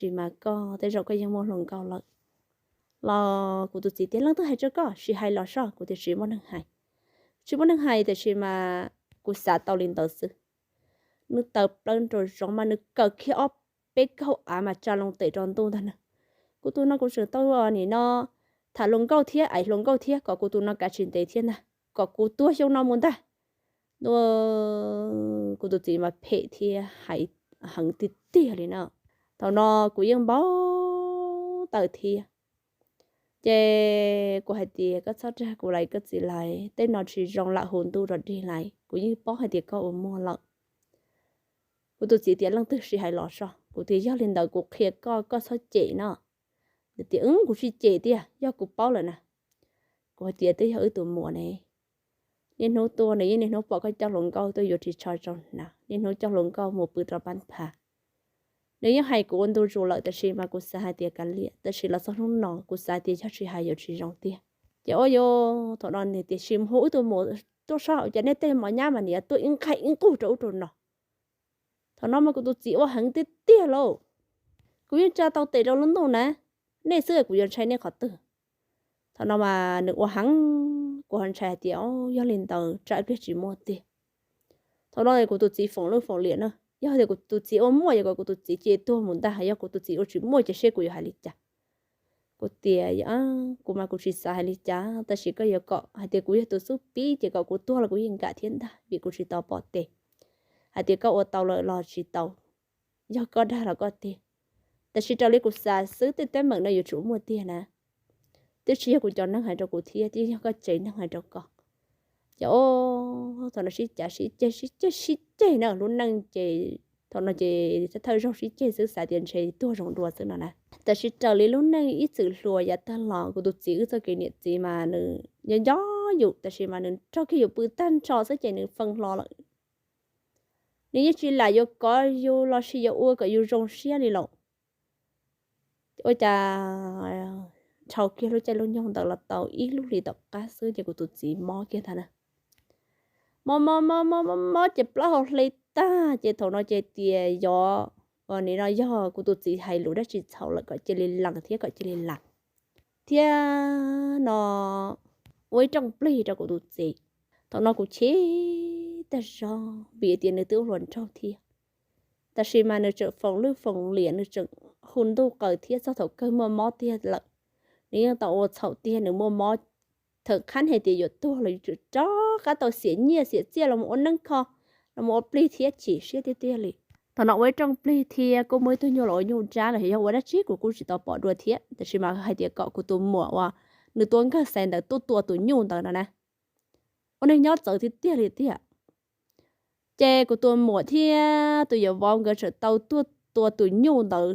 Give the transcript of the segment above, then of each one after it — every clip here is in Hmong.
sis mas koj tej zaum koj yeej muaj hluas nkauj lawm. Los kuv tus txiv tias, Leej twg hais rau koj? Sim hais los soj. Kuv tias, Tsis muaj neeg hais. Tsis muaj neeg hais, tiam sis mas kuv xav tau li ntawd xwb. Nws tawm plaws nraum zoov mas nws kaw kiag ob peb kaug av mas tsa loo tes rau ntuj ntag na. Kuv tus no kuv tseem tau nim no tham hluas nkauj thiab aiv hluas nkauj thiab, kom kuv tus no kav tsis ntev thiab ntag, kom kuv tuag xyoo no mus ntag. Kuv tus txiv mas phem thiab hais heev tiag tiag li na. Thaum no kuv yeej npau taws thiab. Ces kuv hais tias, Koj txhob dag kuv lawm koj txiv lawv, tej no tsis zoo, lam hu ntuj rov dig lawm, kuv yeej paub hais tias koj ua muag lawm. Kuv tus txiv tias, Leej twg? Sim hais los soj. Kuv tias, Yog li ntawd kuv qhia koj, koj txhob cem no. Nws tias, Kuv tsis cem tiag, yog kuv paub lawm na. Kuv hais tias, Twb yog wb tus muam ne, niaj hnub tuaj nws yeej niaj hnub pom koj coj hluas nkauj tuaj yuav ris tsho rau hnav, niaj hnub coj hluas nkauj mus pw rau pab pha. Nws yeej hais kuv ua ntu zus lawm, tab sis mas kuv xav hais tias kav liam, tab sis los txog hnub no kuv xav tias yog tsis hais yuav tsis zoo tiag. Ces ua yus thaum no nws tias, Sim hu wb tus muam tuaj soj, cas nej tej mov nyab mas nws yuav tuaj ib nqaij ib nqug rau ub rau no. Thaum no mas kuv tus txiv ua heev tiag tiag lauj. Kuv yeej tsa tau tes rau lub ntuj na, nej xwb kuv yuav ntshai nej qhov twg? Thaum no mas nws ua heev, kuv ho ntshai hais tias, Yog li ntawd tsam ib pliag tsis muaj tiag. Thaum no kuv tus txiv foom lwj foom liam na, yog tias kuv tus txiv ua muaj yog kom kuv tus txiv cia tuag mus ntag, yog kuv tus txiv ua tsis muaj ces seb kuv yuav hais li cas. Kuv tias, Kuv mas kuv tsis xav hais li cas, tab sis koj yuav kom hais tias kuv yog tus xub pib ces kom kuv tuag los kuv yeej kam thiab ntag, vim kuv tsis tau pom tes. Hais tias koj ua tau lawm los tsis tau, yog koj dag los koj tiag. Tab sis raws li kuv xav xwb tej teeb meem no yuav tsum muaj tiag na. Twb tsis yog kuv cov neeg hais rau kuv thiab, twb yog koj tsev neeg hais rau koj. Ces thaum no sib cav sib ceg sib ceg sib ceg na, lub neej ces thaum no ces thawj zaug sib ceg xwb xav tias ntshe tuag zoo dua xwb no na. Tab sis raws li lub neej ib txwm hluas yav tag los kuv tus txiv wb txoj kev niam txiv mas nws nco nco yus, tab sis mas nws nrog kiag yus pw tag nrho xwb ces nws feeb hlo lawm. Nws yeej tsis lam yuav kov yus los sis yuav ua kom yus zoo siab li lawm. Ua cas dhau kiag lub caij lub nyoog ntawd los tau ib lub hlis tom qab xwb ces kuv tus txiv mob kiag ntag na. Mob mob mob mob mob mob ces plaub hau hle tag ces thaum no ces tias yog, nim no yog kuv tus txiv hais lus dab tsi txhaum lawm kom cia li lees thiab kom cia li lam thiab no ua ib rooj plig rau kuv tus txiv. Thaum no kuv chim tag zog vim tias nws twb ua hluas nraug thiab. Tab sis mas nws tseem foom lwj foom liam, nws tseem hu ntuj qaws thiab txog thaum kawg muaj mob tiag lawm. Nws yeej tau ua txhaum tiag, nws muaj mob thawm qhab hais tias yuav tuag los yuav tsum rov qab tau xiam nyiaj xiam txiaj los mus ua neeb kho, los mus ua plig thiab chim siab tiag tiag li. Thaum no ua ib rooj plig thiab kuj muaj ib tug nyuj los ua nyuj dab los yog ua dab tsi kuv kuj tsis tau pom dua thiab, tab sis mas hais tias kom kuv tus muam uas nws tua nkawg xaiv ntawd tuaj tua tus nyuj ntawd no na. Ua neeg nyob txawv tiag tiag li tiag. Ces kuv tus muam thiab tus yawm vauv nkawd tseem tau tuaj tua tus nyuj ntawd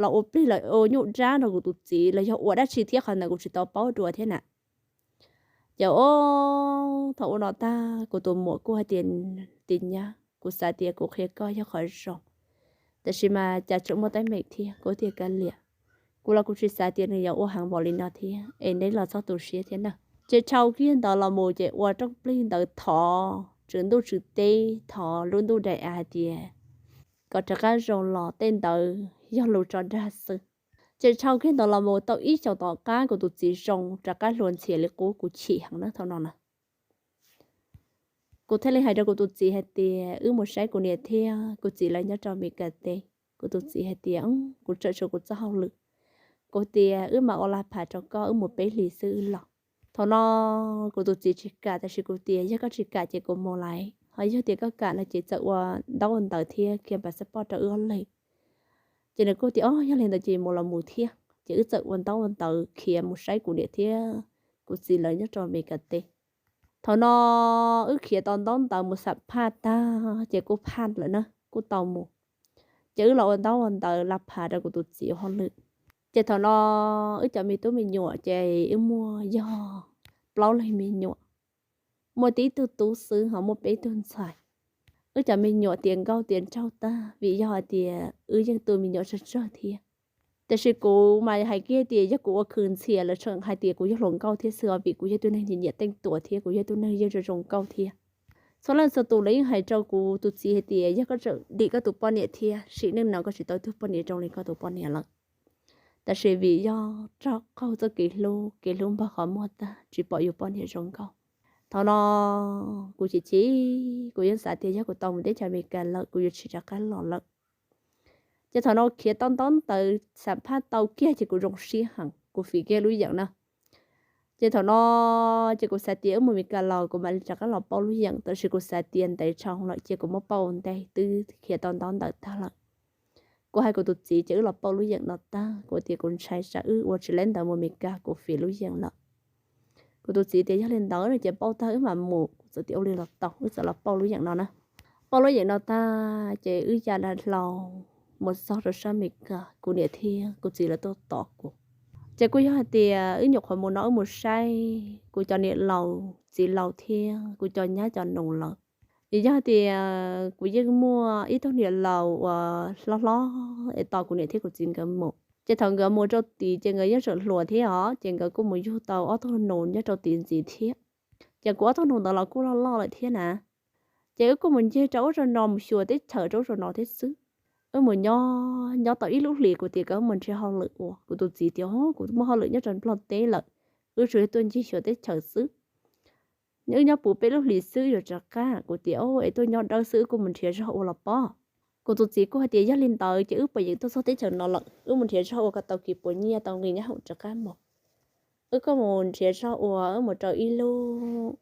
los ua plig los ua nyuj dab nrog kuv tus txiv los yog ua dab tsi thiab, qhov ntawd kuv tsis tau paub dua thiab na. Ces thaum ua no tag kuv tus muam kuj hais tias, Tis nyab, kuv xav tias kuv qhia koj yog qhov zoo, tab sis mas cas tseem muaj teeb meem thiab. Kuv tias, Kav liam, kuv los kuv tsis xav tias nws yuav ua heev npaum li no thiab es neb los txhob tu siab thiab na. Ces dhau kiag ntawd los mus ces ua rooj plig ntawd thov tswv ntuj tswv teb, thov lub ntuj daim av hais tias kom rov qab zoo los, tej ntawd yog lus tso dag xwb. Ces dhau kiag ntawd los mus tau ib xyoos tom qab kuv tus txiv zoo rov qab hluas ntxhias li qub, kuv chim heev na thaum no na. Kuv thiaj li hais rau kuv tus txiv hais tias, Wb mus saib kuv niam thiab kuv txiv lawv nyob rau Mes Kas teb. Kuv tus txiv hais tias, Kuv tseem tshuav kuv txoj hauj lwm. Kuv tias, Wb mam ua laj pham rau koj, wb mus peb hlis xwb wb los. Thaum no kuv tus txiv tsis kam, tab sis kuv tias, Yog koj tsis kam ces kuv mus lawm, ho yog tias koj kam no ces txawm ua ntaub ua ntawv thiab khiav pas xab poj rau wb ob leeg. Ces nws kuj tias, Ob, yog li ntawd ces mus los mus thiab. Ces wb txawm ua ntaub ua ntawv khiav mus saib kuv niam thiab kuv txiv lawv nyob rau Mes Kas teb. Thaum no wb khiav tau ntaub ntawv mus xam phaj tag ces kuj phaj lawm na, kuj tau mus. Ces wb los ua ntaub ua ntawv laj pham rau kuv tus txiv ua hauj lwm. Ces thaum no wb cov me tub me nyuam ces wb muaj yog plaub leeg me nyuam, muaj tib tug tub xwb ho muaj peb tug ntxhais. Wb cov me nyuam tiav nkauj tiav nraug tag vim yog hais tias wb yeej tu me nyuam tsawg tsawg thiab. Tiam sis kuv mas hais kiag tias yog kuv ua khwv ntxhias lawv tseem hais tias kuv yog hluas nkauj thiab xwb os, vim kuv yog tus neeg nyiam nyiam teej tuam thiab kuv yog tus neeg yeej zoo zoo nkauj thiab. Txhua leej txhua tus lawv yeej hais rau kuv tus txiv hais tias yog koj tseem dim koj tus poj niam thiab sim neej no koj tsis tau tug poj niam zoo li koj tus poj niam lawm. Tab sis vim yog rog qaug txoj kev hlub, kev hlub npog qhov muag tag tsis pom yus poj niam zoo nkauj. Thaum no kuv chim chim, kuv yeej xav tias yog kuv tau mus teb chaws Amelikas lawm kuv yuav tsis rov qab los lawm. Ces thaum no khiav tau ntaub ntawv xam phaj tau kiag ces kuv zoo siab heev, kuv fiv kiag lub yeem na. Ces thaum no ces kuv xav tias wb mus Amelikas los kuv mam li rov qab los pauj lub yeem, tab sis kuv xav tias ntev tshav lawm ces kuv muab pauj ua ntej, twb khiav tau ntaub ntawv tag lawm. Kuv hais kuv tus txiv ces wb los pauj lub yeem no tag, kuv tias kuv ntshai tsam wb ua tsis laib ntawv mus Amelikas kuv fiv lub yeem lawm. Kuv tus txiv tias yog li ntawd no ces pauj tag wb mam mus. Kuv txawm tias ua li los tau, wb txawm los pauj lub yeem no na. Pauj lub yeem no tag ces wb ya dab hlau mus txog rau sab Amelikas, kuv niam thiab kuv txiv lawv tuaj tos kuv. Ces kuj yog hais tias wb nyuam qhuav mus no wb mus saib kuv cov niam laus txiv laus thiab kuv cov nyab cov nus lawm. Vim yog hais tias kuv yeej muaj ib tug niam laus uas hlob hlob es tos kuv niam thiab kuv txiv nkawd mus. Ces thaum nkawd mus rau tid ces nkawd yeej tseem hluas thiab os, ces nkawd kuj mus yug tau ob tug nus nyob rau tid ntxiv thiab. Ces kuv ob tug nus ntawd los kuj loj loj lawm thiab na. Ces wb kuj mus ncig rau ub rau no mus xyuas teb chaws rau ub rau no thiab xwb. Wb mus nyob nyob tau ib lub hlis kuv tias kom wb mus nrhiav hauj lwm ua, kuv tus txiv tias kuv muaj hauj lwm nyob rau Nplog teb lawm, wb tsuas yog tuaj ncig xyuas teb chaws xwb. Wb nyob puv peb lub hlis xwb yuav rov qab. Kuv tias es tuaj nyob dawb xwb wb kuj mus nrhiav zog ua los pob. Kuv tus txiv kuj hais tias yog li ntawd ces wb pom yeem tuaj txog teb chaws no lawm, wb mus nrhiav zog ua kom tau kis puas nyiaj tau nqi nyob hoom rov qab mus. Wb kuj mus nrhiav zog ua, wb mus rau ib lub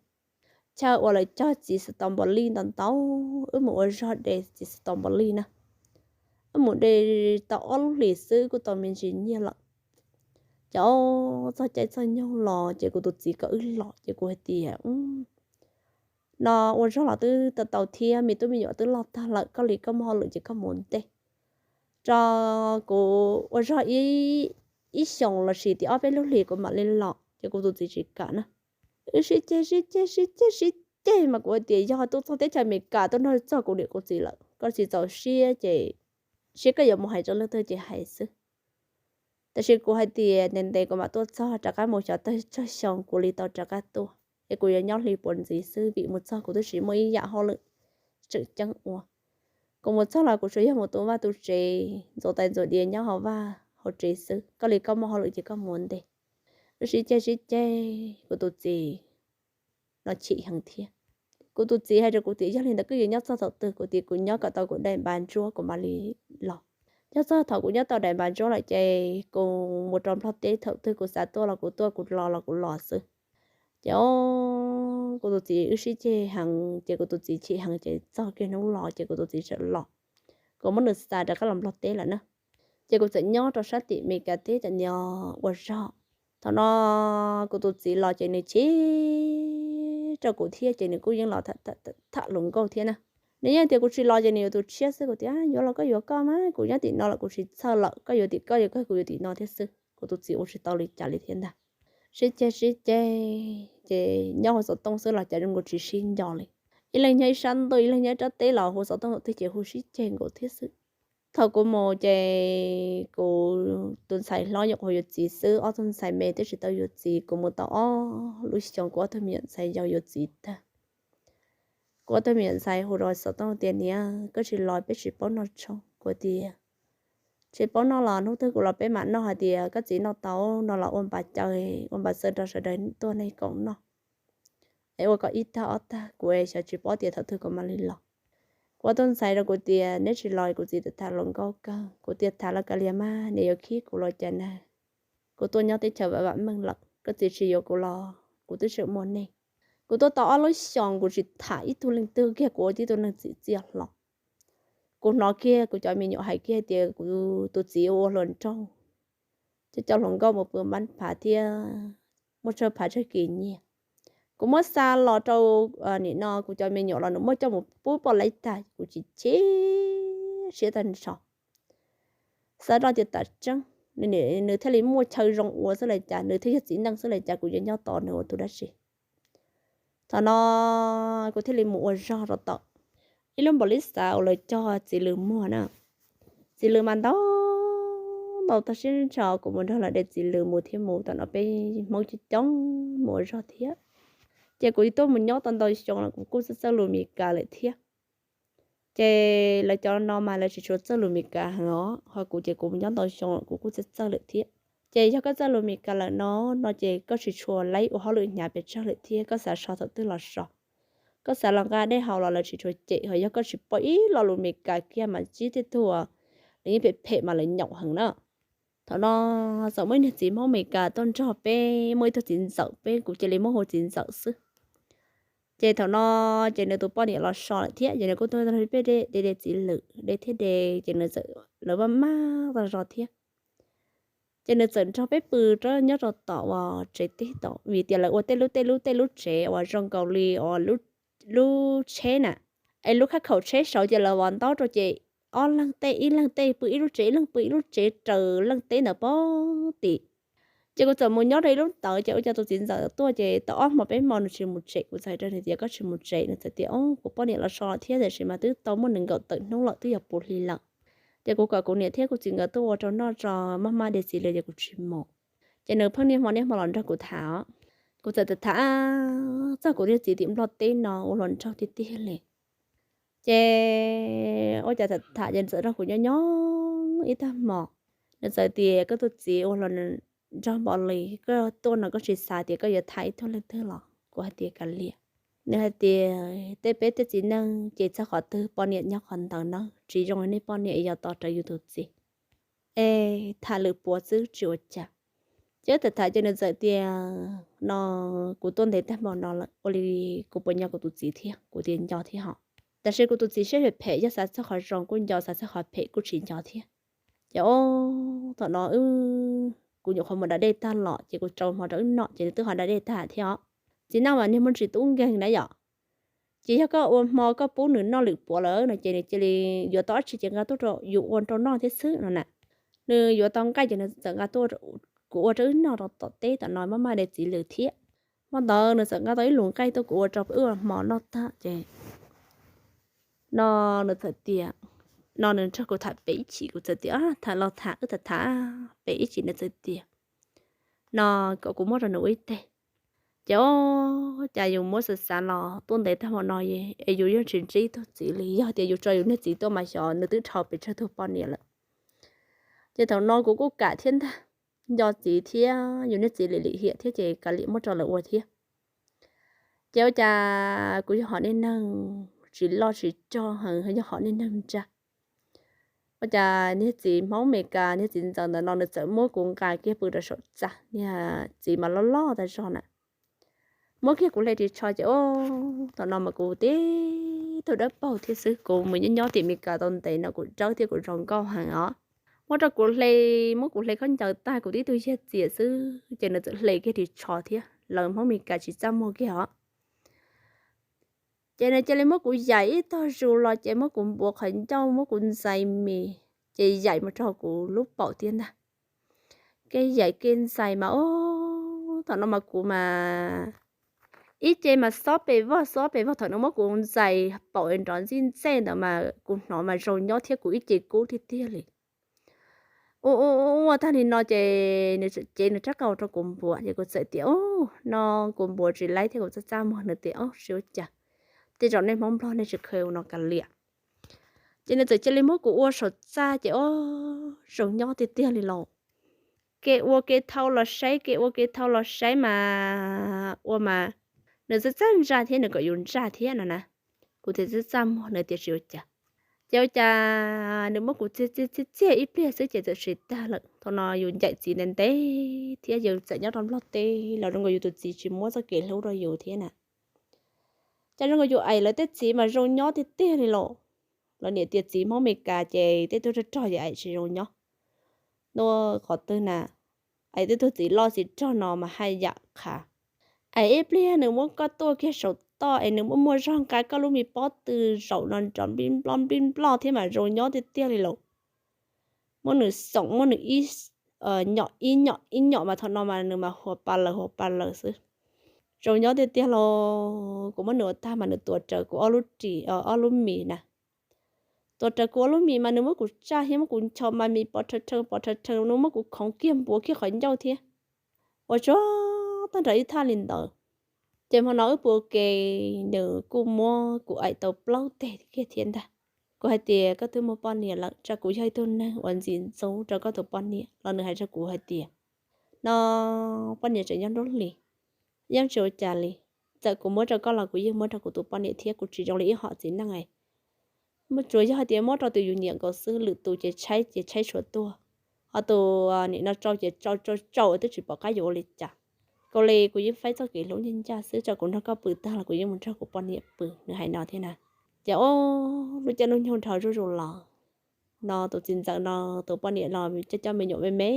chaw uas lawv cog txiv xav tau npaum li ntau ntau, wb mus ua zog de txiv xav tau npaum li na. Wb mus de tau ob lub hlis xwb kuj tau me ntsis nyiaj lawm. Ces txog caij txog nyoog los ces kuv tus txiv kom wb los ces kuv hais tias no ua zog los twb tau tau thiab, me tub me nyuam twb loj tag lawm, koj li koj muaj hauj lwm ces koj mus ntej. Tso kuv ua zog ib xyoos lossis tias ob peb lub hlis kuv mam li los, ces kuv tus txiv tsis kam na. Wb sib ceg sib ceg sib ceg sib ceg mas kuv tias yog tuaj txog teb chaws Amelikas tuaj nrog txog kuv niam kuv txiv lawm, koj tsis txaus siab ces seb koj yuav mus hais rau leej twg ces hais xwb. Tab sis kuv hais tias ntev ntev kuv mam tuaj txog, rov qab mus xyov tag tsawg xyoo kuv li tau rov qab tuaj, es kuv yuav nyob hli puav ntxiv xwb vim mus txog kuv twb tsis muaj ib yam hauj lwm tseem ceeb ua. Kuv mus txog los kuv tsuas yog mus tu vaj tu tsev, ntxuav tais ntxuav diav nyob hauv vaj hauv tsev xwb, koj li koj muaj hauj lwm ces koj mus ua ntej. Wb sib ceg sib ceg, kuv tus txiv no chim heev thiab. Kuv tus txiv hais rau kuv tias yog li ntawd koj yuav nyob txog thaum twg? Kuv tias kuv nyob kom tau kuv daim npav ntsuab kuv mam li los. Nyob txog thaum kuv nyob tau daim npav ntsuab lawm ces kuv mus rau Nplog teb, thaum twg kuv xav tuaj los kuv tuaj, kuv los los kuv los xwb. Ces kuv tus txiv wb sib ceg heev ces kuv tus txiv chim heev ces txog kiag hnub los ces kuv tus txiv txawm los. Kuv muab nws xa rov qab los Nplog teb lawm na. Ces kuv txawm nyob rau sab tim Amelikas teb tam niag ua zog. Thaum no kuv tus txiv los ces nws chim rau kuv thiab ces nws kuj yeej los tham hluas nkauj thiab na. Nws yeej tias kuv tsis los ces nws yuav tus tshiab xwb. Kuv tias yuav los koj yuav koj mas, kuv nyob tim no lawm kuv tsis txhawj lawm, koj yuav tim koj, yuav kawg kuv yuav tim no thiab xwb. Kuv tus txiv ua tsis tau li cas li thiab ntag. Sib ceg sib ceg ces nyob hauv xov tooj xwb los cas zoo nkaus tsis sib nco li. Ib leeg nyob ib sab ntuj, ib leeg nyob ib rab teb los hu xov tooj thaum twg ces hu sib ceg nkaus thiab xwb. Thaum kuv mus ces kuv tus ntxhais hlob nyuam qhuav yuav txiv xwb, ob tug ntxhais me twb tsis tau yuav txiv. Kuv mus tau ob lub xyoos kuv ob tug me nyuam ntxhais yau yuav txiv tag. Kuv ob tug me nyuam ntxhais hu rau xov tooj tias niam, koj tsis los peb tsis paub noj tshoob. Kuv tias tsis paub noj los hnub twg kuv los peb mam noj, hais tias koj txiv noj tau no los ua npav caw, ua npav xaws rau sawv daws tuaj nej koom noj. Es ua kom ib tag ob tag kuv xyov tsis paub tias thaum twg kuv mam li los. Kuv ob tug ntxhais rau kuv tias neb tsis los kuv txiv tham hluas nkauj kawg. Kuv tias tham los kav liam mas, nws yuav khib kuv los cas na. Kuv tuaj nyob teb chaws vam vam meej lawm, koj txiv tsis yuav kuv los kuv twb tseem muaj neej. Kuv tuaj tau ob lub xyoos kuv tsis tham ib tug leej twg kiag, kuv ua tib tug neeg txim txiaj hlo. Kuv hnov kiag kuv cov me nyuam hais kiag tias kuv tus txiv ua hluas nraug, coj cov hluas nkauj mus pw npab phav thiab muaj tsawg phav tsawg kis nyiaj. Kuv muab xa los rau nim no kuv cov me nyuam los nws muab coj mus pub poj laib tag, kuv chim chim siab tag nrho. Xav rau tias tam tseeb nws thiaj li muaj chaw zoo ua xwb los cas, nws thiaj yog txiv neej xwb los cas, kuv yuav nyob tos nws ua tus dab tsi? Thaum no kuv thiaj li mus ua zog rau tom ib lub npaum li xav uas lawv cog txiv lws muag na. Txiv lws mas ntau ntau tag siab ntsho, kuv mus nrog lawv de txiv lws mus thiab mus. Thaum no peb Hmoob coob coob mus ua zog thiab. Ces kuv tuaj mus nyob tau ntau xyoo lawm kuv kuj txawj txawj lus Meskas lawm thiab. Ces lawv cov no mas lawv tsis tshua txawj lus Meskas heev os, ho kuv ces kuv mus nyob ntau xyoo lawm kuv kuj txawj txawj lawm thiab. Ces yog koj txawj lus Meskas lawm no, no ces koj tsis tshua laib ua hauj lwm hnyav pes tsawg lawm thiab, koj xav so thaum twg los so. Koj xav los nqa dej haus los lawv tsis tshua cem, ho yog koj tsis paub ib lo lus Meskas kiag mas ntsib tej tug lawv yeej phem phem mas lawv nyaum heev na. Thaum no txawm muaj ib niag txiv Hmoob Meskas tuaj nrog peb, muaj ib tug txiv ntxawm, peb kuv cia li muab hu txiv ntxawm xwb. Ces thaum no ces nws tus poj niam los so lawm thiab, ces nws kuj tuaj nrog peb de de txiv lwm, de thiab de, ces nws txawm, lawv maj maj tau zog thiab. Ces nws txawm nrog peb pw rau nyob rau tom uas tsev teb tom, vim tias lawv ua tej lub tej lub tej lub tsev uas zoo nkaus li uas lub tsheb na, es lub khab khaum tsheb saud ces lawv vov ntaub rau ces ob leeg tej ib leeg tej pw ib lub tsev, ib leeg pw ib lub tsev raws leej teb ntawd pem tim. Ces kuv txawm mus nyob rau ib lub ntawd, ces ua cas tus txiv ntxawm tuaj ces tau ob hmo peb hmo nws tsis mus tsev, kuv txawm hais rau nws tias koj tsis mus tsev, nws txawm tias o kuv poj niam los so lawm thiab, tiam sis mas twb tau muaj nees nkaum tawm hnub lawm twb yuav puv hli lawm. Ces kuv kom kuv niam thiab kuv txiv nkawd tuaj ua rau noj tso, maj maj de txiv lwm ces kuv tsis mus. Ces nws pheej niaj hmo niaj hmo los nrog kuv tham os. Kuv txawm tham tham txog kuv niag txiv tim Nplog teb no ua hluas nraug tiag tiag li. Ces ua cas tham tham ces nws txawm nrog kuv nyob nyob ib tag hmo, nws txawm tias koj tus txiv ua hluas nraug npaum li, koj tuaj no koj tsis xav tias koj yuav tham ib tug leej twg los? Kuv hais tias kav liam. Nws hais tias tej peb tej txiv neej ces txog qhov twg poj niam nyob qhov ntawd na, tsis zoo nej poj niam yuav tos rawv yus tus txiv. Es tham lwm puav xwb tsis ua cas. Ces tham tham ces nws txawm tias no kuv tuaj ntev tag npaum no lawm ua li kuv puas nco kuv tus txiv thiab? Kuv tias nco thiab hos, tab sis kuv tus txiv siab phem phem, yog xav txog qhov zoo kuj nco, xav txog qhov phem kuj tsis nco thiab. Ces o, thaum no kuv nyuam qhuav mus da dej tag los ces kuv rau hmo rau wb noj ces nws twb ho da dej tag thiab os. Txiv neej mas niag muaj ntsis tub nkeeg na yom. Ces yog koj ua hmo koj pub nws noj lwm puav lawm no ces nws cia li yuav tau dab tsi ces nqa tuaj rau yus ua rau noj thiab xwb no na. Nws yuav tau nqaij ces nws txawm nqa tuaj kuv ua rau wb noj rau tom teb tom no maj maj de txiv lwm thiab. Hmo ntawd nws txawm nqa tau ib lus nqaij tuaj kuv ua rau wb ua hmo noj tag ces no nws txawm tias, no nws nrog kuv tham pem ib chim, kuv txawm tias tham los tham, wb tham tham pem ib chim nws txawm tias no kom kuv muab rau nws ua ib teg. Ces o, cas yus muab xav xav los tuaj ntev tag hmo no es yus yeej tsis ntsib tug txiv li, yog tias yus tso yus niag txiv tuaj mas xyov nws twb dhau pes tsawg tug poj niam lawm. Ces thaum no kuv kuj kam thiab ntag, nco txiv thiab yus niag txiv lim lim hiam thiab ces kav liam muab rau lawv ua thiab. Ces ua cas kuv yog hom niag neeg tsis loj tsis rog heev, yog hom niag neeg nrag. Ua cas niag txiv Hmoob Meskas, niag txiv ntxawm ntawm no nws txawm muab kuv nqa kiag pw rau saum txaj, niag txiv mas loj loj tag zog na. Muab kiag kuv hle ris tsho ces o, thaum no mas kuv tib tug dawb paug thiab xwb, kuv mus nyob nyob tim Meskas tau ntev no kuv dawb thiab kuv zoo nkauj heev os. Muab rau kuv hle, muab kuv hle khaub ncaws tag kuv tib tug yag txias xwb ces nws txawm hle kiag ris tsho thiab, lawv Hmoob Meskas tsis txaj muag kiag os. Ces nws cia li muab kuv yaim ib tog zus los ces muab kuv npuav qhov ncauj muab kuv ntxais mis, ces yaim mus rau kuv lub paum tiag ntag. Kev yaim kev ntxais mas o, thaum no mas kuv mas ib ce mas xob pes vog xob pes vog, thaum nws muab kuv ntxais paum nrov ntxij ntxej ntawd mas kuv hnov mas zoo nyob thiab kuv ib ce kub tiag tiag li. Ua ua ua tag li no ces nws txawm cev nws rab qau rau kuv npuav ces kuv txawm tias o, no kuv npuav tsis laib thiab kuv txaj txaj muag, nws tias o tsis ua cas, tej zaum nej Hmoob Nplog nej tsis kheev ua no kav liam. Ces nws txawm cia li muab kuv ua saum txaj ces o, zoo nyob tiag tiag li lauj. Kev ua kev thau los saib, kev ua kev thau los saib mas ua mas nws txaj txaj ntsaj thiab nws kom yus ntsaj thiab no na. Kuv thiaj txaj txaj muag, nws tias tsis ua cas. Ces ua cas nws muab kuv txiag txiag txiag txiag ib pliag xwb ces txawm tsis tag lawm. Thaum no yus ncaim txiv ntev ntev thiab yus txawm nyob rau Nplog teb los zoo nkaus yus tus txiv tsis muab txoj kev hlub rau yus thiab na. Cas zoo nkaus yus aim lawv tej txiv mas zoo nyob tiag tiag li lauj. Lawv niam tias txiv Hmoob Meskas ces tej tug rog rog ces aim tsis zoo nyob. Nua qhov twg na, aim tej tug txiv loj txiv rog no mas haj yam qhav. Aim ib pliag nws muab koj tuaj kiag saum toj es nws muaj muaj zog nqa koj lub me pob tw zaum no nrov nplij nploj nplij nploj thiab mas zoo nyob tiag tiag li lauj. Muab nws xoom muab nws ib nyom ib nyom ib nyom mas thaum no mas nws mas huas pa laws huas pa laws xwb. Zoo nyob tiag tiag los kuv muab nws ua tag mas nws tuav rawv kuv ob lub ris ob lub mis na. Tuav rawv kuv ob lub mis mas nws muab kuv tsaj thiab muab kuv ncho mas mis pov rhawv rhawv pov rhawv rhawv, nws muab kuv khoov kiag npuav kiag qhov ncauj thiab. Ua tsuag tag nrho ib thaj li ntawd. Ces hmo no wb pw ua ke, nws kuj muab kuv aim tau plaub teg kiag thiab ntag. Kuv hais tias koj twb muaj poj niam lawm, tsam kuv yog ib tug neeg uas ntxim ntxub rau koj tus poj niam los nws hais rau kuv hais tias, no poj niam tseem nyob nruab hlis, yeej tsis ua cas li. Txawm kuv muab rau koj los kuv yeej muab rau kuv tus poj niam thiab, kuv tsis zoo li ib hom txiv neej es muab, tsuas yog hais tias muab rau tus yus nyiam nkaus xwb, lwm tus ces tshaib ces tshaib tshuav tuag, ho tus nim no tsau ces tsau tsau tsau twb tsis pom qab yuav ua li cas. Kuv li kuv yeej faib txoj kev hlub ncaj ncaj xwb, tsam kuv nrog koj pw tag los kuv yeej mus nrog kuv poj niam pw, nws hais no thiab na. Ces o, lub caij lub nyoog dhau zuj zus los no tus txiv ntxawm no tus poj niam los coj coj me nyuam me me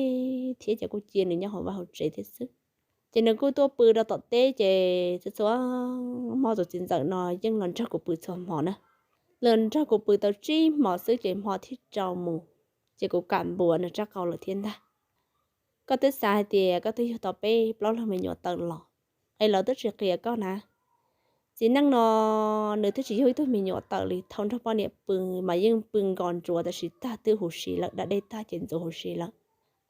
thiab ces kuj cia nws nyob hauv vaj hauv tsev thiab xwb. Ces nws kuj tuaj pw rau tom teb ces txhua txhua hmo tus txiv ntxawm no yeej los nrog kuv pw txhua hmo na. Los nrog kuv pw tau tsib hmo xwb ces hmo thib rau mus ces kuv kam npuav nws rab qau lawm thiab ntag. Koj twb xav hais tias koj twb yug tau peb plaub leeg me nyuam tawm los es lawv twb tsis qias koj na. Txiv neej no nws twb tsis yug ib tug me nyuam tawm li, thaum nrog poj niam pw mas yeej pw nkos ntsuav tab sis tag twb huv si lawm, da dej tag ces ntxuav huv si lawm.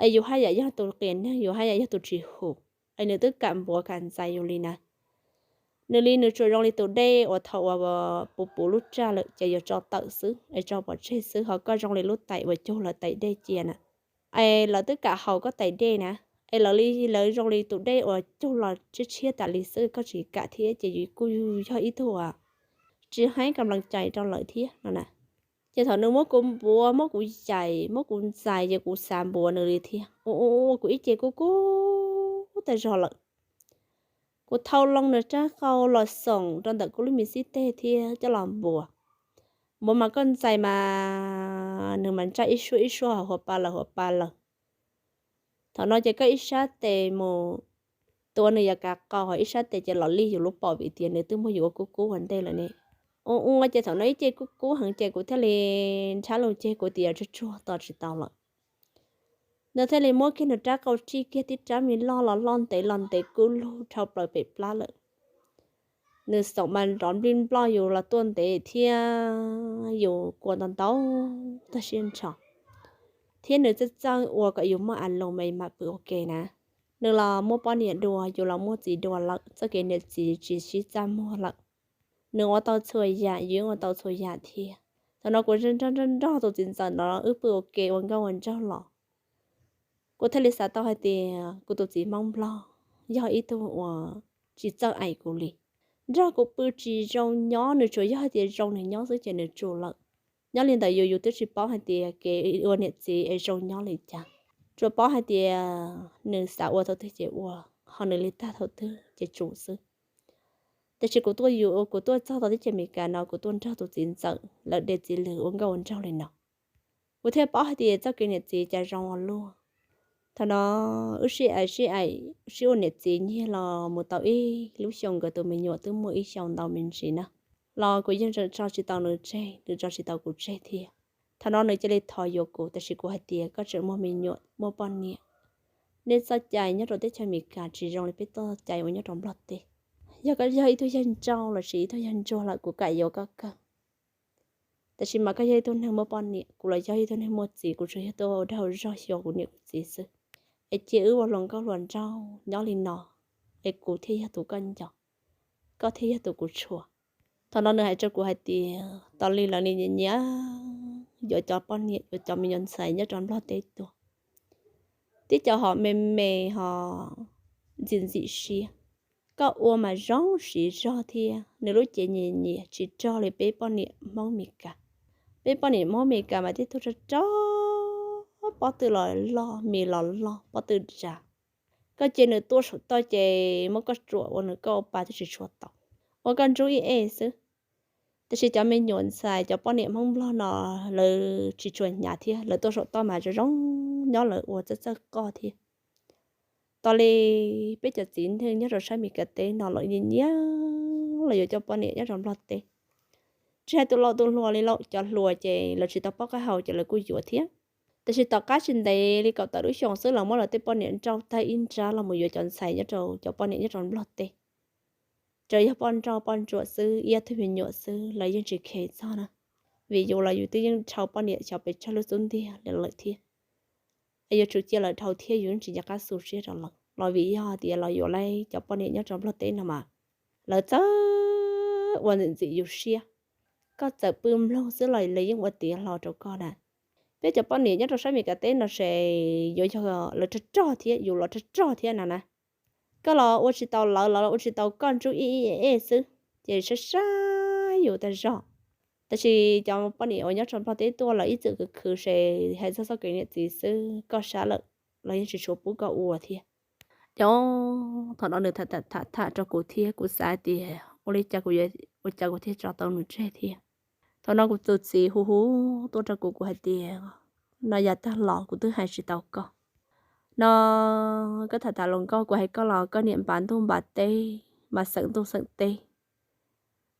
Es yus haj yam yog tus qias neeg, yus haj yam yog tus tsis huv, es nws twb kam npuav kam ntxais yus li na. Nws li nws tsuas zoo li tus dej uas thaum uas puv puv lub raj lawm ces yuav tso tawm xwb es tso pov tseg xwb, ho koj zoo li lub tais uas cug lawv tais dej cia na. Es lawv twb kam haus koj tais dej na, es lawv li lawv zoo li tus dej uas cug los tshiab tshiab tas li xwb, koj tsis kam thiab ces yus kuj yog ib tug uas tsis heev kam lees cais rau lawv thiab no na. Ces thaum nws muab kuv npuav, muab kuv yais, muab kuv ntxais ces kuv xav npuav nws li thiab. Ua ua ua kuv ib ce kub kub tag zog lawm. Kuv thau loo nws rab qau los xoom rau ntawm kuv lub me xib teg thiab coj los npuav. Npuav mas koj ntxais mas nws mas ntsaj ib suab ib suab hauv pa lawm hauv pa lawm. Thaum no ces koj ib sab tes mus tuav nws yav kav qau, ho ib sab tes ces los lig yus lub paum vim tias nws twb muab yus ua kub kub ua ntej lawm ne. Ua ua ces thaum no ib ce kub kub heev ces kuv thiaj li nrhab loo ceg kuv tias tsuag tsuag tos tsis tau lawm. Nws thiaj li muab kiag nws rab qau tsij kiag tib rab me loj los loj ntev los ntev kub lug dhau plaws pem plab lawm. Nws xoom mas nrov nplij nploj yus los tuaj ntev thiab yus kua ntau ntau tag siab nrho. Thiab nws txawj txawj ua kom yus muaj a lus me mam pw ua ke na. Nws los muaj poj niam dua, yus los muaj txiv dua lawm, txoj kev niam txiv tsis sib txaj muag lawm. Nws ua tau txhua yam, yus yeej ua tau txhua yam thiab. Thaum no kuv nrog nrog nrog tus txiv ntxawm no wb pw ua ke ua nkauj ua nraug los, kuv thiaj li xav tau hais tias kuv tus txiv Hmoob Nplog yog ib tug uas tsis txawj aim kuv li. Nrog kuv pw tsis zoo nyob, nws tsuas yog hais tias zoo nws nyob xwb ces nws tsum lawm. Nyob li ntawd yus yus twb tsis paub hais tias kev ua niam txiv es zoo nyob li cas, tsuas paub hais tias nws xav ua thaum twg ces ua, ho nws li tag thaum twg ces tsum xwb. Tab sis kuv tuaj yus, kuv tuaj txog tau teb chaws Amelikas no kuv tuaj nrog tus txiv ntxawm lawv de txiv lws ua nkauj ua nraug li no, kuv thiaj paub hais tias txoj kev niam txiv cas zoo ua luaj. Thaum no wb sib aim sib aim sib ua niam txiv nyiag los mus tau ib lub xyoo, nkawd tus me nyuam twb muaj ib xyoo ntau me ntsis na, los kuv yeej tseem tso tsis tau nws tseg, nws tso tsis tau kuv tseg thiab. Thaum no nws cia li thov yuav kuv, tab sis kuv hais tias koj tseem muaj me nyuam muaj poj niam, nej txoj cai nyob rau teb chaws Amelikas tsis zoo li peb txoj cai uas nyob rau Nplog teb. Yog koj yog ib tug yawg ntsauj los sis ib tug yawg ntsuag lawm kuv kam yuav koj kawg. Tab sis mas koj yog ib tug neeg muaj poj niam, kuv los yog ib tug neeg muaj txiv, kuv tsuas yog tuaj ua dag ua zog xyuas kuv niam kuv txiv xwb. Es cia wb ua hluas nkauj hluas nraug nyob li no, es kuv thiaj yog tus koj nco, koj thiaj yog tus kuv tshua. Thaum no nws hais rau kuv hais tias tos li lawv nyiam nyiam yuav cov poj niam yuav cov me nyuam ntxhais nyob rau Nplog teb tuaj, tib co ho me me ho ntxim ntxim siab. Koj ua mas zoo siv zog thiab, nws lub cev nyiam nyiam tsis rog li peb poj niam Hmoob Amelikas. Peb poj niam Hmoob Amelikas mas tib tug rog rog, pob tw los loj, mis los loj, pob tw dav. Koj cia nws tuaj saum toj ces muab koj tsuam ua nws koj ua pa twb tsis tshua tau, ua koj nrub ib ej xwb. Tab sis cov me nyuam ntxhais cov poj niam Hmoob Nplog no lawv tsis tshua hnyav thiab, lawv tuaj saum toj mas zoo zoo nyob, lawv ua txawj txawj qoj thiab. Tos li peb cov txiv neej nyob rau sab Amelikas teb no los nyiam nyiam los yuav cov poj niam nyob rau Nplog teb. Tsis hais tus laus tus hluas li lauj, cov hluas ces lawv tsis tau paub qab hau ces lawv kuj yuav thiab. Tab sis tom qab tsis ntev li kaum tawm lub xyoo xwb lawv muab lawv tej poj niam nrauj tag ib nrab los mus yuav cov ntxhais nyob rau cov poj niam nyob rau Nplog teb. Tsuas yog poj nrauj poj ntsuam xwb, ib ob tug me nyuam xwb, lawv yeej tsis kheev txog na. Vim yus los yus twb yeej dhau poj niam xyov pes tsawg lub xub ntiag li lawm thiab. Es yuav tsum cia lawv dhau thiab, yus yeej tsis nco qab xu siab rau lawv los vim yog tias los yuav lawv cov poj niam nyob rau Nplog teb no mas lawv txawj ua ntxim ntxim yus siab. Koj txawm pw mloog xwb los lawv yeej ua tiav hlo rau koj na. Peb cov poj niam nyob rau sab Meskas teb no ces yuav yog lawv rog rog thiab yus los rog rog thiab no na. Koj los ua tsis tau lawv, lawv los ua tsis tau koj, ntsub ib ib ej xwb, ces saib saib yus tag zog. Tab sis cov poj niam uas nyob rau Nplog teb tuaj los ib txwm khwv khwv ces hais txog txoj kev niam txiv xwb, koj sab lawm los yeej tsis tshua pub koj ua thiab. Cov, thaum no nws tham tham tham rau kuv thiab kuv xav tias ua li cas kuv, ua cas kuv thiaj tso tau nws tseg thiab. Thaum no kuv tus txiv hu hu tuaj rau kuv, kuv hais tias, no yav tag los kuv twb hais tsis tau koj. No koj tham tham luag nkauj, kuv hais koj los koj niam npav ntuj npav teb, mas xeem ntuj xeem teb.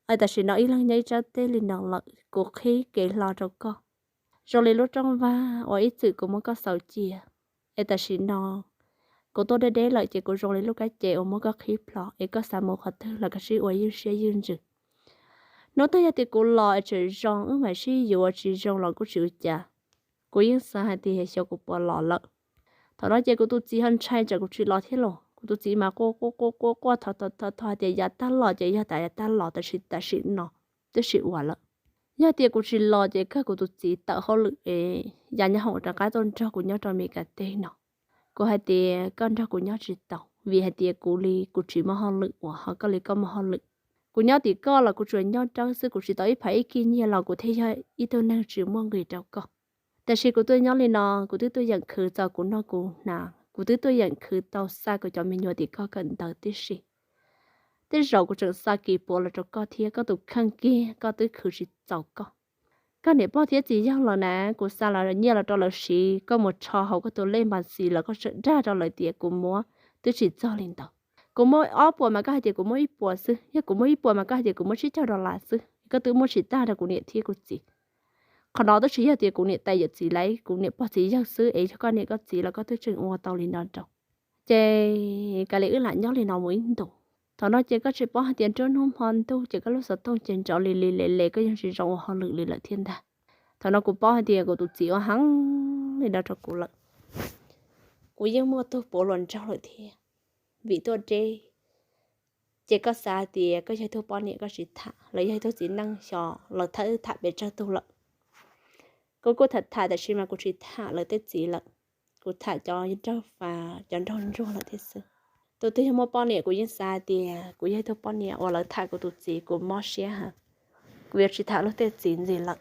Tam sim no ib leeg nyob ib sab teb li no lawm, kuv qhib kev hlo rau koj, zoo li lub rooj vag uas ib txwm kuv muab koj xauv cia. Es tam sim no kuv tuaj deb deb lawm ces kuv zoo li lub kab ce uas muab koj qhib plho, es koj xav mus qhov twg los koj sib ua ywj siab ywj ntsws. Hnub twg yog tias kuv los es tseem zoo wb mam sib yuav, tsis zoo los kuj tsis ua cas. Kuv yeej xav hais tias xyov kuv puas los lawm. Thaum no ces kuv tus txiv ho ntshai tsam kuv tsis los thiab los kuv tus txiv mas quaj quaj quaj quaj quaj thov thov thov hais tias yav tag los ces yog tas yav tag los, tab sis tam sim no twb tsis ua lawm. Yog tias kuv tsis los ces kawg kuv tus txiv tawm hauj lwm es ya nyob hoom rov qab tuaj nrog kuv nyob rau Meskas teb no. Kuv hais tias koj nrog kuv nyob tsis tau, vim hais tias kuv li kuv tsis muaj hauj lwm ua, ho koj li koj muaj hauj lwm. Kuv nyob tim koj los kuv tsuas nyob dawb xwb, kuv tsis tau ib phav ib kij nyiaj los kuv thiaj yog ib tug neeg tsis muaj nqis rau koj. Tab sis kuv tuaj nyob li no, kuv twb tuaj yeem khwv txog kuv noj kuv hnav, kuv twb tuaj yeem khwv tau xa kuv cov me nyuam tim koj kawm ntawv tib si. Tej zaum kuv tseem xa kis puav los rau koj thiab, koj tus kheej kiag koj twb khwv tsis txaus koj. Koj niam pog thiab txiv yawg los na, kuv xa los nyiaj los rau lawv siv, koj mus rho hauv koj tus lej npas xis los koj tseem dag rau lawv tias kuv muab, twb tsis txog li ntawd. Kuv muab ob puas mas koj hais tias kuv muab ib puas xwb, yog kuv muab ib puas mas koj hais tias kuv muab tsib caug dollar xwb, koj twb muab tsis tag rau kuv niam thiab kuv txiv. Qhov no twb tsis yog tias kuv niam tais yawm txiv lawv, kuv niam pog txiv yawg xwb, es yog koj niam koj txiv los koj twb tseem ua tau li no rau. Ces kav liam wb lam nyob li no mus ib ntus. Thaum no ces koj tsis paub hais tias nruab hnub hmo ntuj ces koj lub xov tooj ces nrov li li le le, koj yeej tsis zoo ua hauj lwm li lawm thiab ntag. Thaum no kuv paub hais tias kuv tus txiv ua heev li no rau kuv lawm. Kuv yeej muaj tug puav luag nraug lawm thiab, vim tuaj deb. Ces koj xav tias koj yog tug poj niam koj tsis tham, lawv yog tug txiv neej xyov lawv tham tham pes tsawg tug lawm. Kuv kuj tham tham tab sis mas kuv tsis tham lawv tej txiv lawm, kuv tham cov nraug fas cov nraug ntsuag lawm thiab xwb. Tus twg yog muaj poj niam kuv yeej xav tias kuv yog tug poj niam uas lawv tham kuv tus txiv kuv mob siab heev, kuv yuav tsis tham luag tej txiv ntxiv lawm.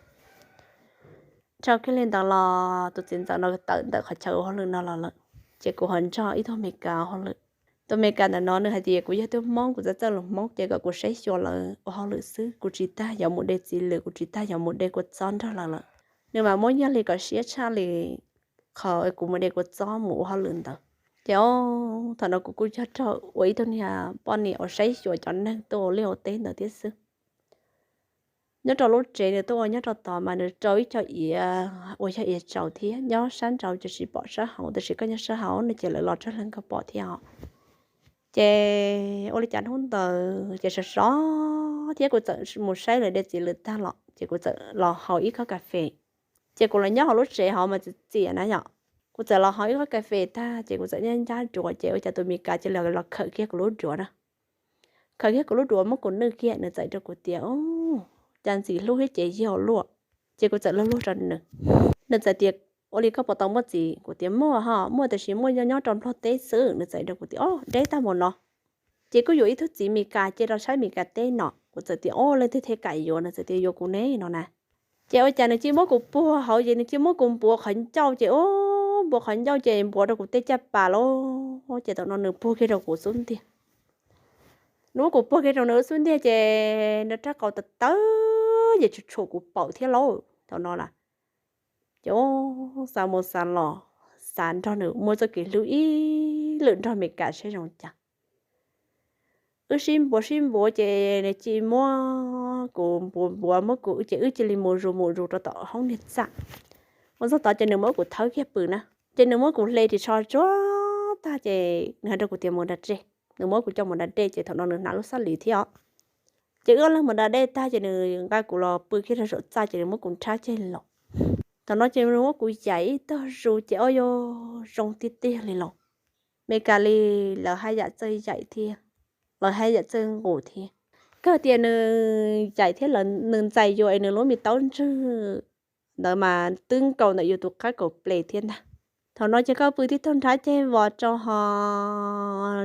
Dhau kiag li ntawd los tus txiv ntxawm no tawm ntawm qhov chaw ua hauj lwm no los lawm, ces kuv ho nrog ib tug Amelikas ua hauj lwm. Tus Amelikas ntawm no nws hais tias kuv yog tug Hmoob, kuv txawj txawj lus Hmoob ces kom kuv saib xyuas lawv ua hauj lwm xwb, kuv tsis tas yuav mus de txiv lwm, kuv tsis tas yuav mus de kua txob nrog lawv lawm. Nws mas muab nyiaj li kom siab tshaj li qhov kuv mus de kua txob mus ua hauj lwm ntawd. Ces thaum no kuv kuj yog raug ua ib tug niag poj niam uas saib xyuas cov neeg tuaj ua liaj ua teb ntawd thiab xwb. Nyob rau lub tsev nws tuaj ua nyob rau tod mas nws rau ib co iav uas yog iav tsaus thiab, nyob sab nraud ces tsis pom sab hauv, tab sis koj nyob sab hauv no ces lawv los tsawg leej koj pom thiab os. Ces ua li cas hnub ntawd ces sov sov thiab kuv txawm mus saib lawv de txiv lwm tag los ces kuv txawm los haus ib kob kas fes. Ces kuv los nyob hauv lub tsev hauv mas txias txias na yom, kuv txawm los haus ib kob kas fes tag ces kuv txawm ncab ncab duav ces ua cas tus Amelikas cia li los khawm kiag kuv lub duav na. Khawm kiag kuv lub duav muab kuv nwj kiag, nws txawm rau kuv tias, cas ntxim hlub thiab ces yog luaj. Ces kuv txawm luag luag rau nws. Nws txawm tias, ua li koj puas tau muaj txiv? Kuv tias muaj ho, muaj tab sis muaj nyob nyob rau Nplog teb xwb. Nws txawm rau kuv tias, o, deb tag mus no. Ces kuj yuav ib tug txiv Meskas cia rau sab Meskas teb no. Kuv txawm tias, o, leej twg thiaj kam yuav? Nws txawm tias yuav kuv ne no na. Ces ua cas nws cia muab kuv puag hauv ces nws cia muab kuv npuav qhov ncauj ces, o, npuav qhov ncauj ces npuav rau kuv tej caj pas lauj. Ces thaum no nws puag kiag rau kuv xub ntiag. Nws muab kuv puag kiag rau nws xub ntiag ces nws rab qau tawv tawv ces tshum tshum kuv paum thiab lauj. Thaum no na, ces xav mus xav los, xav nrog nws muaj txoj kev hlub ib lwm nrog Meskas seb zoo cas. Wb sib npuav sib npuav ces nws cia muab kuv npuav npuav muab kuv ces wb cia li mus zus mus zus rau tom hoob niag txaj. Mus txog tod ces nws muab kuv thawb kiag pw na, ces nws muab kuv hle ris tsho tsuag tag ces nws hais rau kuv tias mus da dej. Nws muab kuv coj mus da dej ces thaum no nws hnav lub xab lis thiab os. Ces wb ob leeg mus da dej tag ces nws nqa kuv los pw kiag rau saum txaj ces nws muab kuv nrhab ceg los. Thaum no ces nws muab kuv yaim ib tog zus ces o, yog zoo tiag tiag li los. Meskas li lawv haj yam txawj yaim thiab. tawv hab yam txawj nqus thiab. Kawg tias nws yaim thiab lawv nws ntxais yuav es nws lub me taub ntswg ntawd mas twb nkaus ntawm yus tus qab kaum ples thiab ntag. Thaum no ces koj pw tib tug nrhab ceg vos rau ho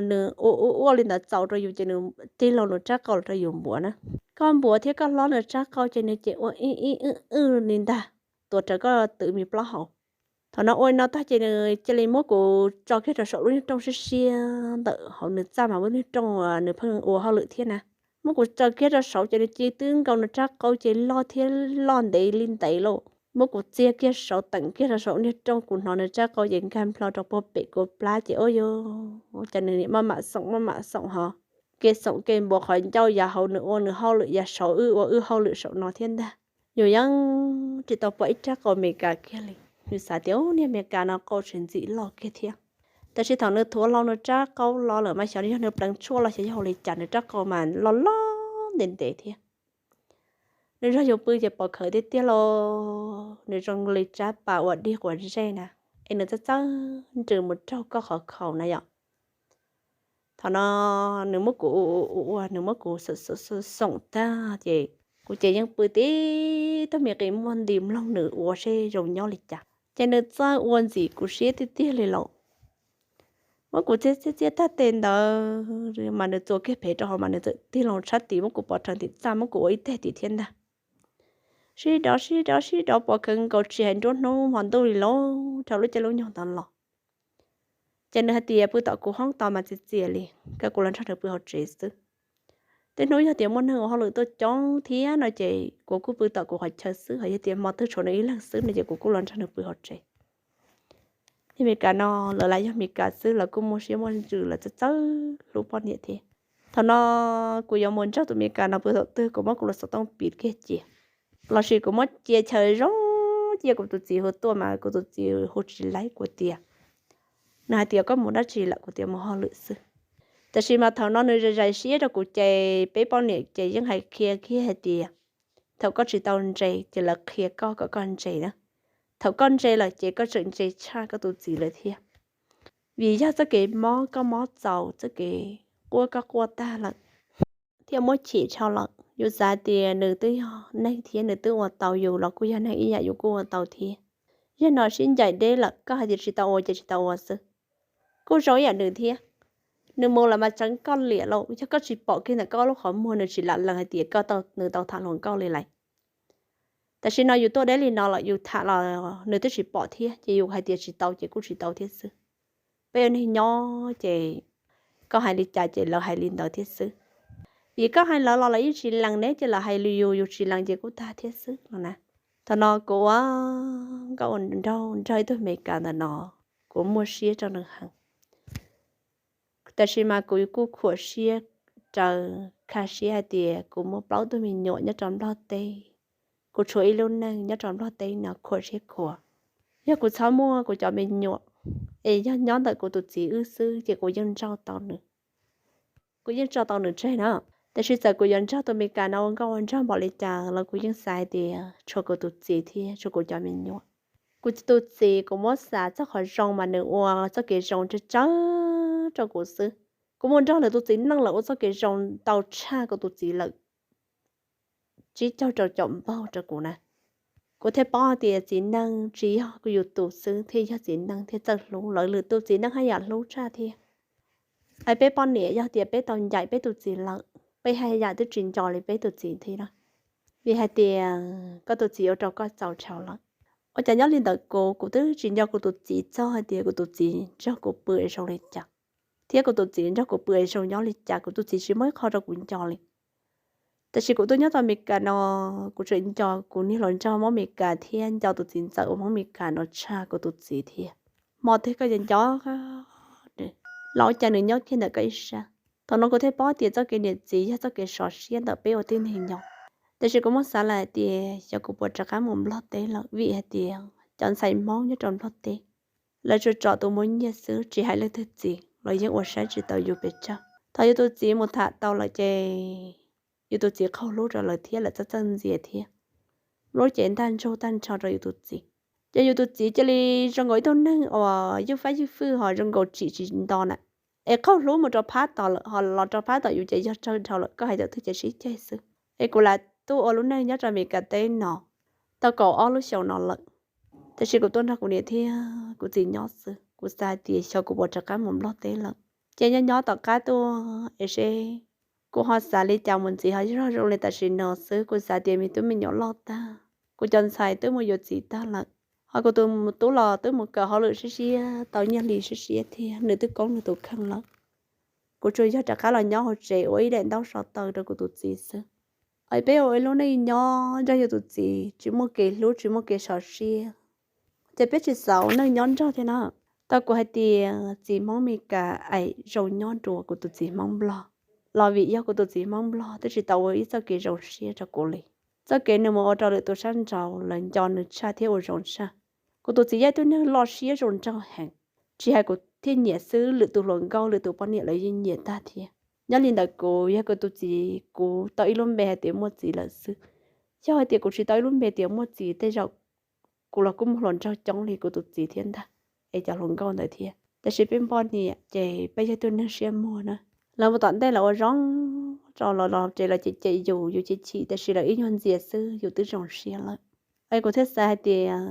nws ua ua ua li ntawd txaus rau yus ces nws tig loo nws rab qau los rau yus npuav na. Koj npuav thiab koj hlob nws rab qau ces nws ces ua ib ib wb wb li ntag, tuav rawv koj twv me plaub hau. Thaum no ua li no tag ces nws cia li muab kuv tso kiag rau saum lub niag rooj siab siab ntawm hauv nws txaj mas lub niag rooj nws pheej ua hauj lwm thiab na. Muab kuv tso kiag rau saud ces nws cia li twb nkaus nws rab qau ces loj thiab loj ntev li ntev lauj. Muab kuv txiag kiag saud teem kiag rau saum niag rooj kuv hnov nws rab qau ces nkag nplho rau puag pem kuv plab ces ua cas nws maj mam xoom maj mam xoom ho ke xoom ke npuav qhov ncauj yav hauv nws ua nws hauj lwm yav saud wb ua wb hauj lwm saum no thiab ntag. Yus yeej tsis tau pom ib rab qau Amelikas kiag li. Nws xav tias niag Amelikas no qau tsis ntxim loj kiag thiab. Tab sis thaum nws thuav hlo nws rab qau los lawm mas xyov yog nws pleev tshuaj los xyov yog ua li cas nws rab qau mas loj loj ntev ntev thiab. Nws nrog yus pw ces pom khawv tiag tiag lauj, nws zoo li tsab pas uas dig quav ntsej na, es nws txawj txawj nrws mus raug koj qhov khaum na yom. Thaum no nws muab kuv ua ua nws muab kuv xoom tag ces kuv ces yeej pw tib tug me qis muag nti mloog nws ua seb zoo nyob li cas. Ces nws txawj ua ntxim kuv siab tiag tiag li lauj. Muab kuv txiag txiag txiag tag tes ntawd mas nws txuas kiag pem rau hauv mas nws txawm tig loo tshab tim muab kuv pov rau tim txaj muab kuv ua ib teg tim thiab ntag. Sib dov sib dov sib dov pov khawv nkaus tsis hais nruab hnub hmo ntuj li lauj, dhau lub caij lub nyoog ntawd los. Ces nws hais tias pw tom kuv hoob tos mas txias txias li, kom kuv los nrog nws pw hauv tsev xwb. Tej hnub yog tias muaj neeg ua hauj lwm tuaj coob thiab no ces kuv kuj pw tom kuv qhov chaw xwb, ho yog tias hmo twg tshuav nws ib leeg xwb no ces kuv kuj los nrog nws pw hauv tsev. Niag Amelikas no lawv lam yog Amelikas xwb lawv kuj muaj siab muaj ntsws lawv txawj txawj hlub poj niam thiab. Thaum no kuv yuav mus nrog tus Amelikas no pw thaum twg kuv muab kuv lub xov tooj piv kiag cia, lossis kuv muab cia chaw zoo cia kuv tus txiv hu tuaj mas kuv tus txiv hu tsis laib kuv tias, nws hais tias koj mus dab tsi lawm kuv tias mus hauj lwm xwb. Tab sis mas thaum no nws zais zais siab rau kuv ces peb poj niam ces yeej hais qhia kiag hais tias thaum koj tsis tau ntse ces lawv qhia koj kom koj ntse na. Thaum koj ntse lawm ces koj tseem ntse tshaj koj tus txiv lawm thiab. Vim yog txoj kev mob koj mob txaus, txoj kev quaj koj quaj tag lawm, thiaj muab chim dhau lawm. Yus xav tias nws twb yog neeg thiab nws twb ua tau, yus los kuj yog neeg ib yam yus kuj ua tau thiab. Yog no sib ncaim deb lawm, koj hais tias tsis tau ua ces tsis tau ua xwb. Kuj zoo ib yam nws thiab, nws mus lawm mas tseev koj liam lauj, yog koj tsis pom kiag ntawm koj lub qhov muag nws tsis lam lees hais tias koj tau nws tau tham hluas nkauj li lawm. Tam sim no yus tuaj deb li no lawm yus tham los nws twb tsis pom thiab, ces yus hais tias tsis tau ces kuj tsis tau thiab xwb. Peb ua neeg nyob ces koj hais li cas ces lawv hais li ntawd thiab xwb. Vim koj hais lawv los lawv yeej tsis lees ne, ces lawv hais li yus yus tsis lees ces kuj tag thiab xwb no na. Thaum no kuv ua nkauj ua nraug nrog ib tug Amelikas ntawm no, kuv muaj siab rau nws heev. Tab sis mas kuv kuj khuam siab raws kha siab hais tias kuv muaj plaub tug me nyuam nyob rau Nplog teb, kuv tshuav ib lub neej nyob rau Nplog teb no khuam siab khuav. Yog kuv txhob muaj kuv cov me nyuam es yog nyob ntawm kuv tus txiv wb xwb ces kuv yeej nrauj tau nws, kuv yeej tso tau nws tseg na. Tab sis txawm kuv yuav nrog tus Amelikas no ua nkauj ua nraug npaum li cas los kuv yeej xav hais tias tshuav kuv tus txiv thiab tshuav kuv cov me nyuam. Kuv tus txiv kuv muab xav txog qhov zoo mas nws ua txoj kev zoo tsawg tsawg rau kuv xwb. Kuv mus nrog lwm tus txiv neej lawm ua txoj kev zoo ntau tshaj kuv tus txiv lawm tsib caug rau caum npaug rau kuv na. Kuv thiaj paub hais tias txiv neej tsis yog kuv yus tus xwb thiaj yog txiv neej thiaj txawj hlub, lawv lwm tus txiv neej haj yam hlub tshaj thiab. Es peb poj niam yog tias peb tau ncaim peb tus txiv lawm, peb haj yam twb tsis nco li peb tus txiv thiab na. Vim hais tias koj tus txiv ua rau koj txaus dhau lawm. Ua cas nyob li ntawd kuv, kuv twb tsis nco kuv tus txiv txog hais tias kuv tus txiv nrog kuv pw es zoo li cas, thiab kuv tus txiv nrog kuv pw es zoo nyob li cas, kuv tus txiv tsis muaj ib qho rau kuv nco li. Tab sis kuv tuaj nyob tau Amelikas no, kuv tseem nco kuv niag hluas nraug Hmoob Amelikas thiab nco tus txiv ntxawm uas Hmoob Amelikas no tshaj kuv tus txiv thiab. Hmo twg koj yuav nco los ua cas nws nyob kiag ntawm koj ib sab. Thaum no kuv thiaj paub tias txoj kev niam txiv yog txoj kev sov siab ntawm peb ua tib neeg nyob. Tab sis kuv muab xav lawm hais tias xyov kuv puas rov qab mus Nplog teb lawm, vim hais tias cov ntxhais Hmoob nyob rau Nplog teb, lawv tsuas tsom tus muaj nyiaj xwb, tsis hais leej twg txiv los yeej ua saib tsis taus yus pes tsawg. Thaum yus tus txiv mus tham tau lawm ces yus tus txiv qaug hlub rau lawv thiab lawv txawj txawj ntxias thiab. Lub cev ntaj ntsug tag nrho rau yus tus txiv, ces yus tus txiv cia li zoo nkaus ib tug neeg uas ywj fab ywj fwj ho zoo nkaus tsim tsis nto na. Es qaug hlub mus rau phab tom lawm, ho los rau phab tom yus ces yog tsawg dhau lawm, koj hais tawm twg ces sib ceg xwb. Es kuv lam tuaj ua lub neej nyob rau Amelikas teb no tau kaum ob lub xyoos no lawm, tiam sis kuv tuaj nrog kuv niam thiab kuv txiv nyob xwb. Kuv xav hais tias xyov kuv puas rov qab mus Nplog teb lawm, ces nyob nyob tom qab tuaj es seb kuv ho xav li cas mus ntxiv, ho yog zoo li tam sim no xwb. Kuv xav tias me tub me nyuam loj tag, kuv cov ntxhais twb mus yuav txiv tag lawm, ho kuv tus tub los twb mus kawm hauj lwm siab siab tau nyiaj hli siab siab thiab, nws twb koob nws tus kheej lawm. Kuv tsuas yog rov qab los nyob hauv tsev ua ib daim ntaub so taw rau kuv tus txiv xwb. Es peb ua ib lub neej nyob nrog yus tus txiv tsis muaj kev hlub tsis muaj kev sov siab, ces peb tsis xav ua neej nyob nrog thiab na. Tau kuv hais tias txiv Hmoob Amelikas es zoo nyob dua kuv tus txiv Hmoob Nplog, los vim yog kuv tus txiv Hmoob Nplog twb tsis tau ua ib txoj kev zoo siab rau kuv li. Txoj kev nws mus ua rau lwm tus sab nraud lawv nco nws tshaj thiab ua zoo tshaj. Kuv tus txiv yog ib tug neeg loj siab zoo nraug heev, tsis hais kuv thiaj nyiam xwb, lwm tus hluas nkauj lwm tus poj niam lawv yeej nyiam tag thiab. Nyob li ntawd kuv yog kuv tus txiv kuv tau ib lub npe hais tias muaj txiv lawm xwb. Yog hais tias kuv tsis tau ib lub npe tias muaj txiv tej zaum kuv los kuj muaj hluas nraug coob li kuv tus txiv thiab ntag, es cov hluas nkauj ntawd thiab. Tab sis peb poj niam ces peb yog ib tug neeg siab muag na. Lawv mus tom ntej lawv ua zoo rau los los tsev los cem cem yus, yus chim chim, tab sis lawv ib nyuag ntxias xwb yus twb zoo siab lawm. Es kuv thiaj xav hais tias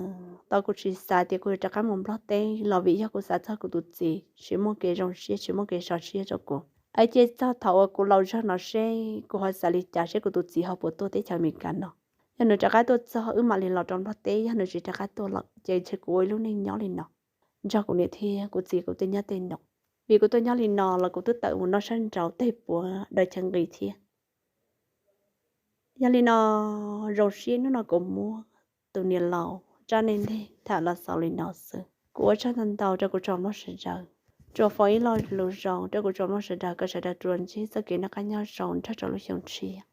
tau kuv tsis xav tias kuv yuav rov qab mus Nplog teb los vim yog kuv xav txog kuv tus txiv tsis muaj kev zoo siab tsis muaj kev sov siab rau kuv. Es ces txog thaum uas kuv laus zog no seb kuv ho xav li cas, seb kuv tus txiv ho puas tuaj teb chaws Amelikas no. Yog nws rov qab tuaj txog wb mam li los rau Nplog teb, yog nws tsis rov qab tuaj lawm ces ntshe kuv ua ib lub neej nyob li no nrog kuv niam thiab kuv txiv kuv tej nyob tej no. Vim kuv tuaj nyob li no los kuv twb tawm mus noj sab nraud tej puav daws chaw nqis thiab. Yog li no, zoo siab hnub no kuv muab tus niam laus zaj neeg nteg tham los xaus li no xwb. Kuv ua tsaug ntau ntau rau kuv tsoom mloog sawv daws, tsuas foom ib lo lus zoo rau kuv tsoom mloog sawv daws kom sawv daws tsuas ntsib txoj kev noj qab nyob zoo nrog rau lub xyoo tshiab.